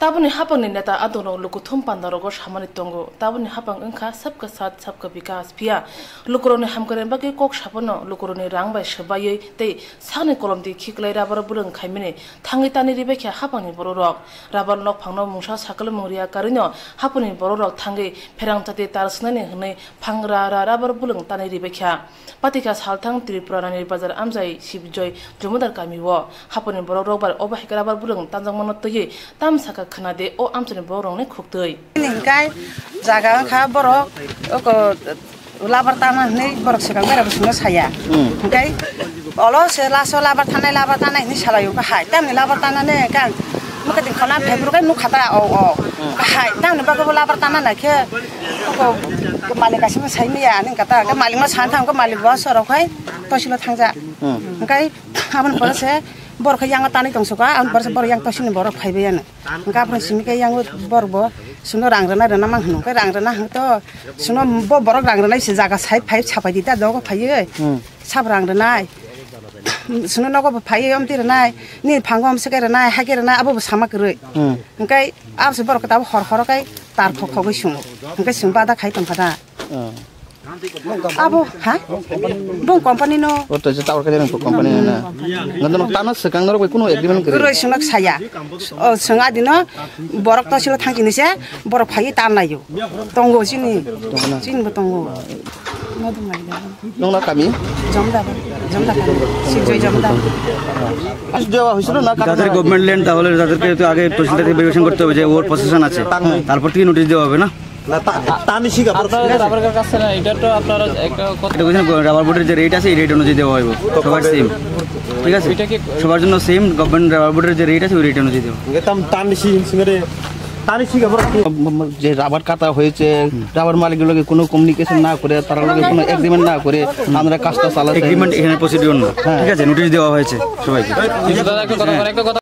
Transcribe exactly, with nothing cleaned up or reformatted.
Taboni hapangni neta adongrok lukuthum pandarogo samani tongo. Taboni hapang wngkha sabka sath, sabka bikas. Phiya lukurokni hamkrai bagwi kok saphano lukurokni rang bai swbaiwi tei sakni kolomtwi khiklai rabar bwlwng khaimani thangwi tanwi ribaikha hapangni borokrok. Rabar nokphangno mungsa sakhlwmung riya karwino hapangni borokrok thangwi pherang chati tar swnani hwnwi phangra ra rabar bwlwng tanwi ribaikha. Patika salthang Tripura Rani Bazar amjai Sibjoy Jumudar kamio haponi borok rokbar obo hai khe rabar bwlwng tanjakmano twiwi tamsaka khwnade o amchaini borok rokni khuktwi. Hingkai jaga wngkha borok oko labar tana hinwi borok swkang bera bwswkno saya. Hingkai olo se laso labar tanai labar tanai hinwi salai o hai tamni labar tanane kang mukha din khona phai bwrwk nukha ta o o hai tamni bagwi bo labar tana nai khe oko malik asima sai miya ani kata ke malik ma san thang ko malik bo sorok hai tosilo thangja. Hingkai aboni pore se borok khe yang tanwi tongsuka, aboni pore se borok yang toisini borok phaibai ano. Hingke aphano simi khe yang borok bo suno rang rwna rwna mang hwnwi khe rang rwna hwnkhe to suno bo borok rang rwnai se jaga sai phai sapai di ta dogo phaiwi sab rang rwnai. Suno nogo bo phaiwi omtwi rwnai, nini phango omsike rwnai, haike rwnai, abo bo sama kwrwi. Hingke abo se borok khe tabuk hor horo khe tar khok khogwi sungo. Hingke chwng bada khai tongkha da. Abo, ha? Bung company no. O to je tower kaje nang company na. Nang no tano swkang norok bai kuno agreement kwrwi. Kwrwi swngno saya. O swng adino borok to silo thangkini se borok phaiwi tan laio. Tongo chini. Chini bo tongo. Nong na kami? Jamda. Jamda. Sijoi jamda. দেওয়া হয়েছিল না? যাদের government land, তাহলে তাদেরকে তো আগে তহসিলদার থেকে ভেরিফিকেশন করতে হবে যে ওর পসেশন আছে, তারপর থেকে নোটিশ দেওয়া হবে না? না, তা-, তানি শিখা, আপনারা রাবারের কাছে না, এটা তো আপনারা একটা কথা এটা বলছেন, রাবার বোর্ডের যে রেট আছে, এই রেট অনুযায়ী দেওয়া হইব। সবার সেম। ঠিক আছে? এটা কি সবার জন্য সেম, গভর্নমেন্ট রাবার বোর্ডের যে রেট আছে, ওই রেট অনুযায়ী দেওয়া। এটা তানি শিখা, তানি শিখা, যে রাবার কাটা হয়েছে, রাবার মালিকগুলোকে কোনো কমিউনিকেশন না করে, তারা লোকে কোনো এগ্রিমেন্ট না করে, আমরা কাজটা চালাতে এগ্রিমেন্ট এখানে প্রসিডিওর না। হ্যাঁ। ঠিক আছে, নোটিশ দেওয়া হয়েছে সবাইকে। দাদা, একটা কথা বলেন, একটা কথা